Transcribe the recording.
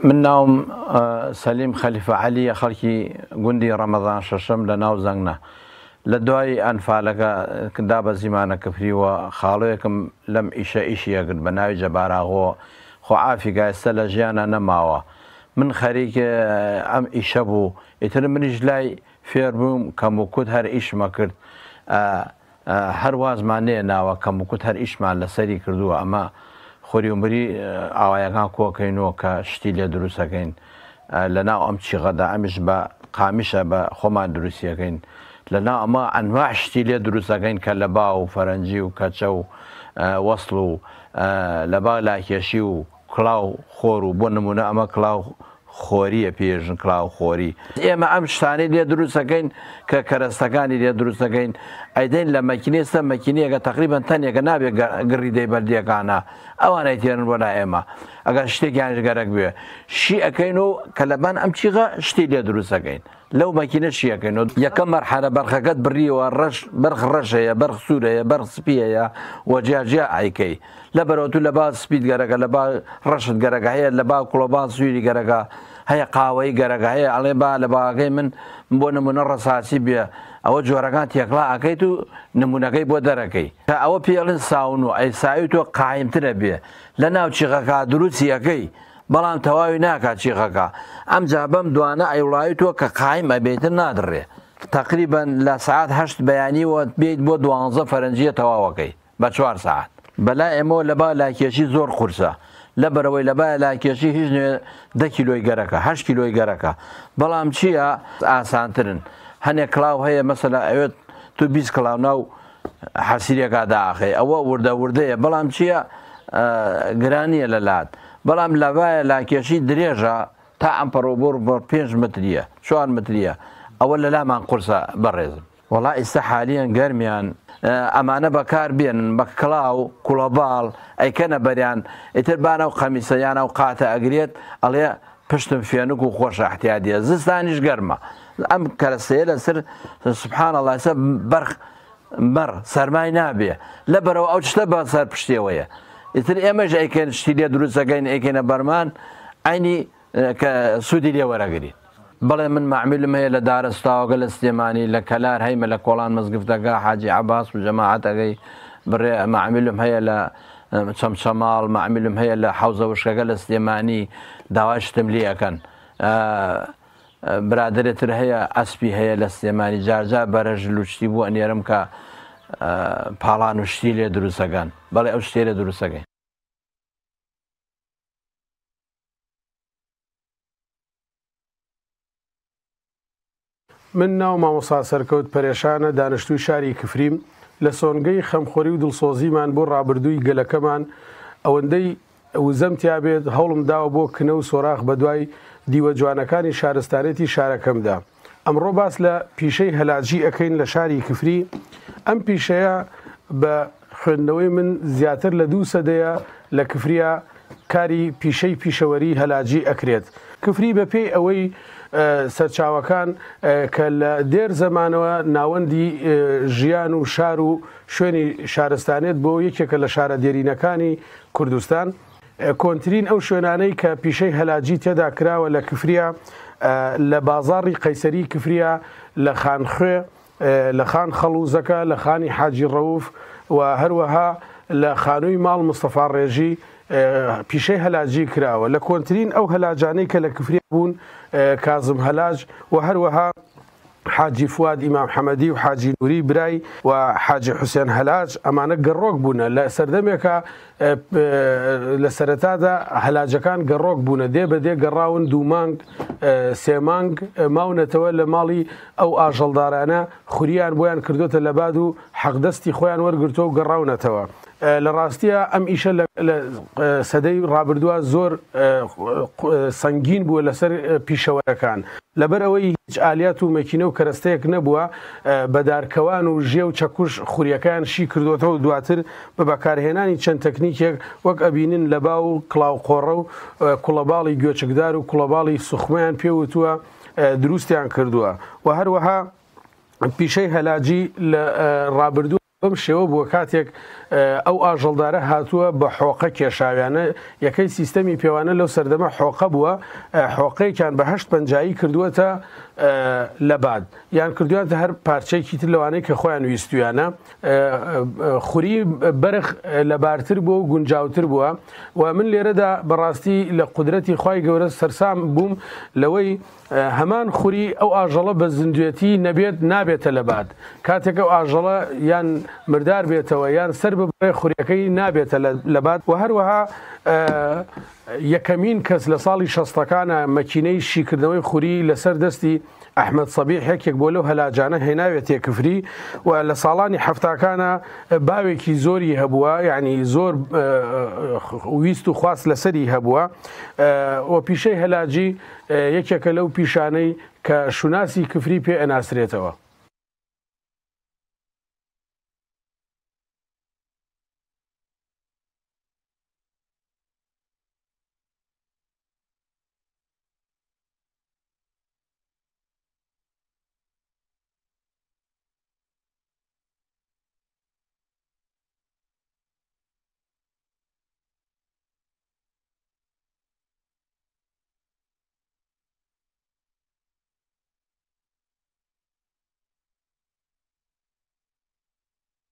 من ناوم سەلیم خەلیفە عەلیە خەڵکی گوندی ڕەمەزان شەشەم لە ناو زەنگنە. لە دوای ئەنفالەکە دابەزیمانە کفری و خاڵۆیەکم لەم ئیشە ئیشی ئەکرد بە ناوی جەباراغۆ خۆ عافی کا ئێستا لە ژیانا نەماوە من خەریک ئەم ئیشە بوو ئیتر منیش لای فێر بووم کەم و کوت هەر ئیشم ئەکرد هەر وازمان نێناوە کەم و کوت هەر ئیشمان لەسەری کردووە ئەمە خوری و مری ئاوایەکان کۆکەینەوە کە شتی لێ دروستەکەین لەناو ئەم چیغەدا ئەمیش بە قامیشە بە خۆمان دروستیەکەین لەناو ئەمە ئەنواع شتی لێ دروستەکەین کە لە باو و فەرەنجی و کەچە و وەسڵ و لەبا لاکێشی و کڵاو خۆر و بۆ نمونە ئەمە کڵاو خۆریە پێژن کڵاو خۆری. ئێمە ئەم شتانەی لێ دروست ئەکەین کە کەرەستەکانی لێ دروست ئەکەین ئەیدەین لە مەکینەی سە مەکینەیەکە تەقریبەن تەنێکە نابێ گڕی دەی بەردیەکانە ئەوان ئەیتێنن بۆ لای ئێمە ئەگەر شتێکیانش گەرەک بێ شی ئەکەین و کە لەبان ئەم چیغە شتی لێ دروست ئەکەین لەو مەکینە شی ئەکەین و یەکەم مەرحەلە بەرخەکەت بڕیوە ڕەش بەرخ ڕەش هەیە بەرخ سوور هەیە بەرخ سپی هەیە و جیا جیا ئەیکەی لەبەرەوە تو لەبا سپیت گەرەکە لەبا ڕەشت گەرەکە هەیە لەبا کوڵەبا سووری گەرەکە هەیە قاوەی گەرەکە هەیە ئەڵێ با لە باغەکەی من بۆ نمونە ڕەساسی بێ ئەوە جۆرەکان تێکڵا ئەکەیت و نمونەکەی بۆ دەرەکەی کە ئەوە پێڵن ساون و ئەی ساوی تۆ قایمترە بێ لە ناو چیغەکە دروستی ئەکەی بەڵام تەواوی ناکا چیغەکە ئەمجا بەم دوانە ئەیوڵاوی تۆ کە قایم ئەبێتر نادڕێ تەقریبەن لە سەعات هەشت بەیانیوە بێیت بۆ دوانزە فەرەنجیە تەواوەکەی. بە چوار سەعات. بەلای ئێمەوە لەبا لاکێشی زۆر قورسە لەبەرئەوەی لەبای لاکێشی هیچ نوێ دە کیلۆی گەرەکە هەشت کیلۆی گەرەکە بەڵام چییە ئاسانترن هەنێ کڵاو هەیە مەسەلا ئەوێت تو 20 کڵاو ناو حەسیرێکا داخەی ئەوە وردە وردەیە بەڵام چییە گرانیە لە لات بەڵام لەبایە لاکێشی درێژە تا ئەم پەڕۆ بۆ 5 متریە 4 متریە ئەوە لەلامان قورسە بەڕێزم. وەڵا ئیستا حالیەن گەرمیان ئەمانە بەکار بێنن بە کڵاو کوڵەباڵ ئەیکەنە بەریان ئیتر بان ئەو قەمیسە یان ئەو قاتە ئەگرێت ئەڵێ پشتم فێنک و خۆشە احتیادیە زستانیش گەرمە ئەم کەرەسەیە لەسەر سبحان اللە ئیستا بەرخ مەڕ سەرمای نابێ لەبەرەوە ئەو شتە بە سەر پشتێوەیە ئیتر ئێمەش ئەیکەن شتی لێ دروستەکەین ئەیکەینە بەرمان عینی کە سوودی لێ وەرەگرین. بەڵێ من مەعمیلم هەیە لە دارەستاوەکە لە سلێمانی لە کەلار هەیمە لە کۆڵان مزگفتەکە حاجی عەباس و جەماعەتەکەی بڕێ مەعمیلم هەیە لە چەمچەماڵ مەعمیلم هەیە لە حەوزە وشکەکە لە سلێمانی داوای شتم لێ ئەکەن برادەرێ تر هەیە ئەسپی هەیە لە سلێمانی جارجار بەرەژل و شتی بۆ ئەنێرم کە پاڵان و شتی لێ دروستەکەن بەڵێ ئەو شتێ لێ دروستەکەین. من ناوم مامۆستا سەرکەوت پەرێشانە دانشتووی شاری کفریم، لە سۆنگەی خەمخۆری و دڵسۆزیمان بۆ ڕابردووی گەلەکەمان ئەوەندەی وزەم تیابێت هەوڵم داوە بۆ کنە و سۆراخ بەدوای دیوە جوانەکانی شارستانێتی شارەکەمدا. ئەمڕۆ باس لە پیشەی هەلاجی ئەکەین لە شاری کفری، ئەم پیشەیە بە خوێندنەوەی من زیاتر لە دوو سەدەیە لە کفریا کاری پیشەی پیشەوەری هەلاجی ئەکرێت. کفری بە پێی ئەوەی سەرچاوەکان کە لە دێر زەمانەوە ناوەندی ژیان و شار و شوێنی شارستانێت بۆ یەکێکە لە شارە دێرینەکانی کوردستان. کۆنترین ئەو شوێنانەی کە پیشەی هەلاجی تێدا کراوە لە کفریا لە بازاڕی قەیسەری کفریا لە خانخوێ لە خان خەڵوزەکە لە خانی حاجی ڕەوف و هەروەها لە خانووی ماڵ مستەفا ڕێژی پیشەی هەلاجی کراوە لە کۆنترین ئەو هەلاجانەی کە لە کفریا بوون کازم هەلاج و هەروەها حاجی فواد ئیمام حەمەدی و حاجی نوری برای و حاجی حوسێن هەلاج ئەمانە گەڕۆک بوونە لە سەردەمێکا لە سەرەتادا هەلاجەکان گەڕۆک بوونە دێ بە دێ گەڕاون دوو مانگ سێ مانگ ماونەتەوە لە ماڵی ئەو ئاژەڵدارانە خوریان بۆیان کردوتە لە باد و حەقدەستی خۆیان وەرگرتووە و گەڕاونەتەوە. لە ڕاستیا ئەم ئیشە لە سەدەی ڕابردووە زۆر سەنگین بووە لەسەر پیشەوەرەکان لەبەر ئەوەی هیچ ئالیات و مەکینە و کەرەستەیەک نەبووە بە دارکەوان و ژێ و چەکوش خوریەکەیان شی کردوەتەوە و دواتر بە بەکارهێنانی چەند تەکنیکێک وەک ئەبینن لە باو و کڵاو قۆڕە و کوڵەباڵی گوێچکدار و کوڵەباڵی سوخمەیان پێوتووە دروستیان کردووە و هەروەها پیشەی هەلاجی لە ڕابردوو. بەم شێوە بووە کاتێک ئەو ئاژەڵدارە هاتووە بە حۆقە کێشاویانە، یەکەی سیستەمی پێوانە لەو سەردەمە حۆقە بووە، حۆقەیەکیان بە هەشت پەنجایی کردووەتە لەباد یان کردویانتە هەر پارچەیەکی تر لەوانەی کە خۆیان ویستویانە. خوری بەرخ لەبارتر بووە و گونجاوتر بووە و من لێرەدا بەڕاستی لە قودرەتی خوای گەورە سەرسام بووم لەوەی هەمان خوری ئەو ئاژەڵە بە زیندوێتی نەبێت نابێتە لەباد، کاتێک ئەو ئاژەڵە یان مردار بێتەوە یان سەر ببڕێ خوریەکەی نابێتە لەباد و هەروەها یەکەمین کەس لە ساڵی شەستەکانا مەکینەی شیکردنەوەی خوری لەسەر دەستی ئەحمەد سەبیح یەکێک بۆ لەو هەلاجانە هێناوێتێ کفری و لە ساڵانی حەفتاکانا باوێکی زۆری هەبووە یعنی زۆر ویست و خواست لەسەری هەبووە و پیشەی هەلاجی یەکێکە لەو پیشانەی کە شوناسی کفری پێ ئەناسرێتەوە.